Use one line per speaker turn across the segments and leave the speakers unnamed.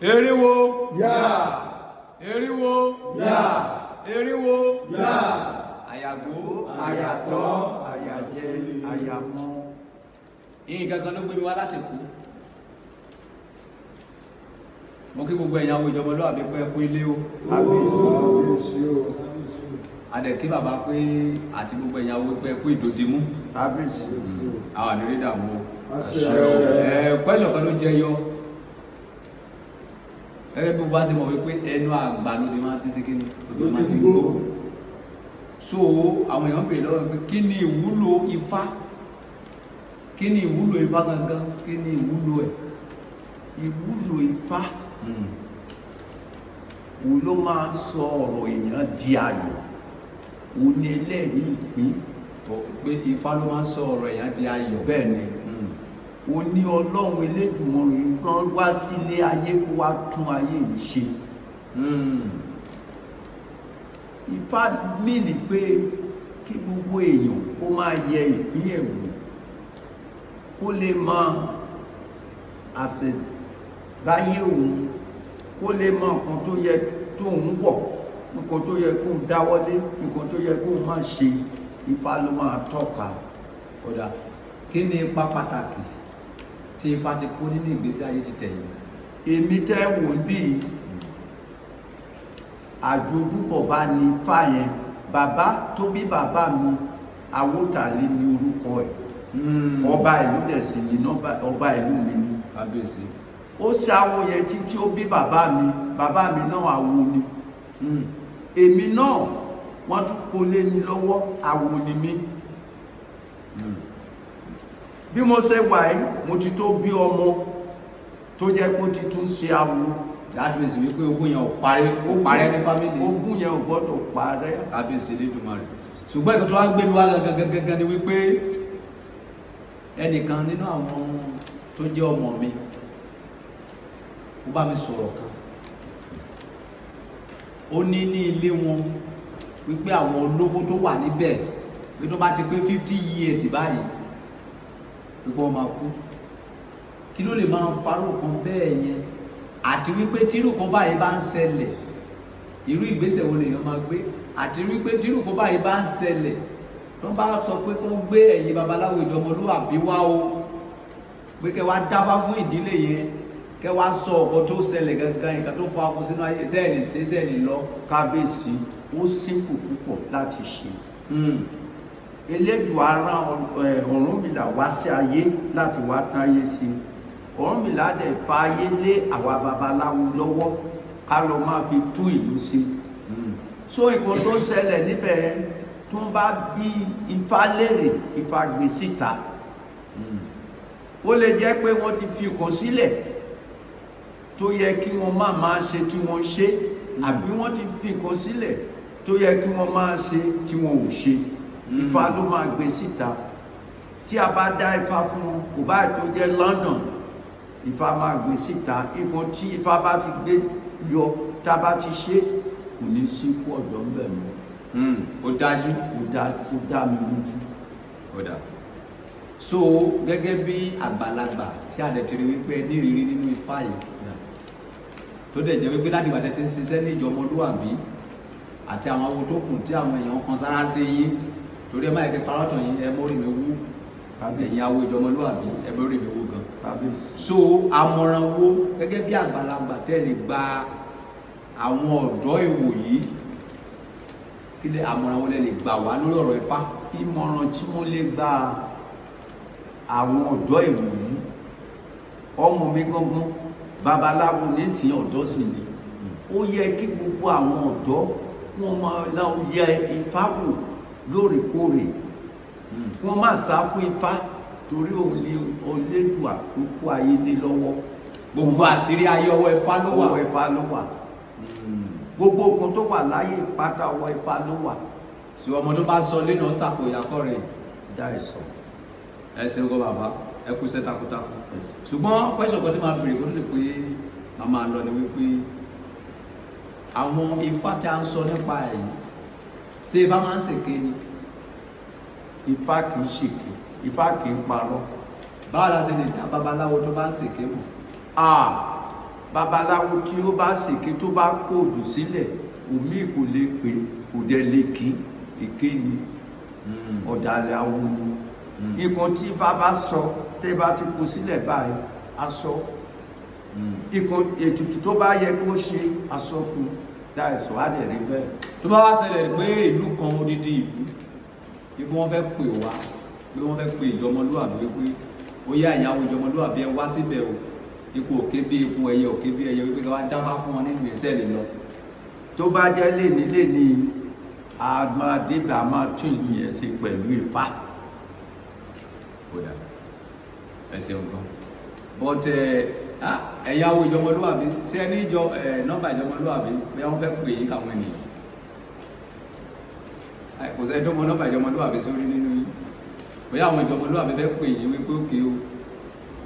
Eriwo.
Yá.
Eriwo.
Yá.
Eriwo.
Yá.
Àyàgbó.
Àyàtọ̀, àyàjẹ, àyàmọ́.
Nǹkan kan ló gbé mi wá láti kú. Mo kí gbogbo ẹ̀yin àwọn ìjọba olúwàbí pé ẹ kú ilé o.
Kábíyèsí, kábíyèsí o.
Adẹ̀kí bàbá pé àti gbogbo ẹ̀yin àwọn pé ẹ kú ìdòdìmú.
Kábíyèsí.
Àwọn ànírí dààmú o.
Àṣẹ.
Ẹ question kan ló jẹyọ. Gẹ́gẹ́ bí mo bá ṣe mọ̀ wípé ẹnu àgbà ló di máa ti ṣe kíni, ló máa ti gbó. So àwọn èèyàn béèrè lọ́wọ́ pé kí ni ìwúlò Ifá? Kí ni ìwúlò Ifá gangan? Kí ni ìwúlò ẹ̀?
Ìwúlò Ifá, òun ló máa ń sọ ọ̀rọ̀ èèyàn di ayọ̀. Òun ni ẹlẹ́rìí ìpín.
Pé Ifá ló máa ń sọ ọ̀rọ̀ èèyàn di ayọ̀.
Bẹ́ẹ̀ ni. Òun ni Ọlọ́run Elédùmarè rán wá sílé ayé kó wá tún ayé yìí ṣe. Ifá mìíní pé kí gbogbo èèyàn kó máa yẹ ìpín ẹ̀ wò, kó lè mọ àṣẹ̀báyé òun, kó lè mọ nǹkan tó yẹ tóun wọ̀, nǹkan tó yẹ kóun dáwọ́lé, nǹkan tó yẹ kóun má ṣe. Ifá ló máa tọ́ka.
Ó dáa, kí ni ipa pàtàkì tí Ifá ti kó nínú ìgbésí ayé ti tẹ̀yìn?
Èmi tẹ́ wò ń bí àjogúnbọ̀ bá ní Ifá yẹn. Bàbá tó bí bàbá mi, Awótàlé ní orúkọ ẹ̀. Ọba ìlú dẹ̀ sì ní ọba ìlú mi ni.
Kábíyèsí.
Ó ṣe awo yẹn títí ó bí bàbá mi. Bàbá mi náà, awo ni. Èmi náà, wọ́n tún kó lé mi lọ́wọ́, awo ni mí. Bí mo ṣe wà yìí, mo ti tó bí ọmọ tó jẹ́ pé ó ti tún ṣe awo.
That means wípé ogún yẹn ò parí, ó parẹ́ ní family.
Ogún yẹn ò gbọ́dọ̀ parẹ́.
Kábíyèsí Elédùmarè. Ṣùgbọ́n ìkan tó wá gbé mi wá gangan gangan ni wípé ẹnìkan nínú àwọn tó jẹ́ ọmọ mi, ó bá mi sọ̀rọ̀ kan. Ó ní ní ilé wọn wípé àwọn olówó tó wà níbẹ̀, pé tó bá ti pé 50 years báyìí, wípé wọ́n máa kú. Kí ló lè máa farò kan bẹ́ẹ̀ yẹn? Àti wípé tírù kan báyìí bá ń ṣẹlẹ̀, irú ìgbésẹ̀ wo lèèyàn máa gbé? Àti wípé tírù kan báyìí bá ń ṣẹlẹ̀, tó bá sọ pé kó gbé ẹ̀yin babaláwo ìjọmọlúwàbí wá o, pé kẹ́ wá dáfá fún ìdílé yẹn, kẹ́ wá sọ ọ̀kan tó ṣẹlẹ̀ gangan, nǹkan tó fa ọkọ sínú ayé sẹ́ẹ̀lì sí sẹ́ẹ̀lì lọ.
Kábíyèsí, ó simple púpọ̀ láti ṣe. Elédùà rán Ọ̀rúnmìlà wá sí ayé láti wá táyé sí. Ọ̀rúnmìlà dẹ̀ fa ayé lé àwa babaláwo lọ́wọ́ ká lọ máa fi tú ìlú sí. So nǹkan tó ń ṣẹlẹ̀ níbẹ̀ yẹn, tó ń bá bí Ifá léèrè, Ifá gbé síta. Ó lè jẹ́ pé wọ́n ti fi kàn sílẹ̀ tó yẹ kí wọ́n má máa ṣe tí wọ́n ṣe, àbí wọ́n ti fi nǹkan sílẹ̀ tó yẹ kí wọ́n máa ṣe tí wọ́n ò ṣe. Ifá ló máa gbé síta. Tí a bá dá Ifá fún wọn, kò bá tó jẹ́ London, Ifá máa gbé síta. Nǹkan tí Ifá bá ti gbé yọ, tá a bá ti ṣe, kò ní sí kú ọ̀dọ́ ń bẹ̀ mọ́.
Ó dájú.
Ó dá mi lójú.
Ó dà. So gẹ́gẹ́ bí àgbàlagbà tí a dẹ̀ ti rí wípé ẹ nírìírí nínú Ifá yìí, tó dẹ̀ jẹ́ wípé láti ìgbà tẹ́ ti ń ṣiṣẹ́ ní ìjọmọlúwàbí àti àwọn awo tó kù tí àwọn èèyàn kan sára sí yín, torí ẹ má yẹ kí parọ́tàn yín, ẹ mórí mi wú.
Kábíyèsí.
Ẹ̀yin awo ìjọmọlúwàbí, ẹ mórí mi wú gan.
Kábíyèsí.
So àmọ̀ràn wo, gẹ́gẹ́ bí àgbàlagbà, tẹ́ lè gba àwọn ọ̀dọ́ ìwòyí? Kí lè àmọ̀ràn wo lẹ lè gbà wá lórí ọ̀rọ̀ Ifá?
Ìmọ̀ràn tí mo lè gba àwọn ọ̀dọ́ ìwòyí, ọmọ mi gangan babaláwo nísìnyí, ọ̀dọ́ sì ni. Ó yẹ kí gbogbo àwọn ọ̀dọ́ kí wọ́n máa lọ yẹ Ifá wò lóòrèkóòrè, kí wọ́n má sá fún Ifá, torí òun ni Elédùà tó kó ayé lé lọ́wọ́.
Gbogbo àṣírí ayé, ọwọ́ Ifá ló wà.
Ọwọ́ Ifá ló wà. Gbogbo nǹkan tó wà láyé pátá, ọwọ́ Ifá ló wà.
Sí ọmọ tó bá sọ lẹ́nu ọ̀sàkóyà kọ́ rẹ̀.
Dá ẹ sọ.
Ẹ ṣeun kọ́ bàbá, ẹ kú iṣẹ́ takuntakun. Ṣùgbọ́n question kan tí máa bèrè kó tó lè pé màá máa lọ ni wípé àwọn Ifá tí a ń sọ nípa ẹ̀ yìí, ṣé Ifá máa ń ṣèké ni?
Ifá kì í ṣèké, Ifá kì í parọ́.
Báwo la ṣe lè dá babaláwo tó bá ń ṣèké mọ̀?
Ah. Babaláwo tí ó bá sì kí, tó bá kóòdù sílẹ̀, omi kò lè pè, kò dẹ̀ lè kí, èké ni, ọ̀dàlẹ̀ awo ni. Nǹkan tí Ifá bá sọ, tẹ́ bá ti kó sílẹ̀ báyìí, á sọ. Nǹkan ètùtù tó bá yẹ kó ṣe, á sọ fún láìsọ, á dẹ̀ rí bẹ́ẹ̀.
Tó bá wá ṣẹlẹ̀ pé ìlú kan, odidi ìlú, bí wọ́n fẹ́ pè wá, pé wọ́n fẹ́ pè ìjọmọlúwàbí, pé ó yá, ìyàwó ìjọmọlúwàbí, ẹ wá síbẹ̀ o, ikú òkè bí ikú ẹyẹ, òkè bí ẹyẹ, wípé ká wá dáfá fún wọn nínú ẹsẹ̀ lè lọ?
Tó bá jẹ́ léni léni, a máa débẹ̀, a máa tún ìlú yẹn ṣe pẹ̀lú Ifá.
Kódà, ẹ ṣeun gan. But ẹ̀yàwó ìjọmọlúwàbí, ṣé ẹ ní ìjọ ẹ nọ́mbà ìjọmọlúwàbí, bóyá wọ́n fẹ́ pè yín káwọn ènìyàn? Kò sẹ́ni tó mọ nọ́mbà ìjọmọlúwàbí sórí nínú yín. Bóyá àwọn ìjọmọlúwàbí fẹ́ pè yín wípé òkè o,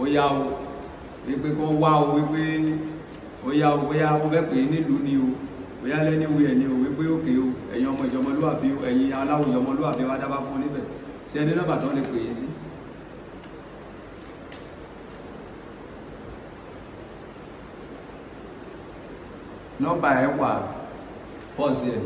ó yá o, wípé kó wá o, wípé ó yá o, bóyá wọ́n fẹ́ pè yín nílùú ni o, bóyá lẹ́niwé ẹ̀ ni o, wípé òkè o, ẹ̀yin ọmọ ìjọmọlúwàbí o, ẹ̀yin aláwọ̀ ìjọmọlúwàbí, wá dábàá fún níbẹ̀, ṣé ẹni nọ́mbà tó lè pè yín sí?
Nọ́mbà ẹ̀ wà.
Pọ́ọ̀sì ẹ̀.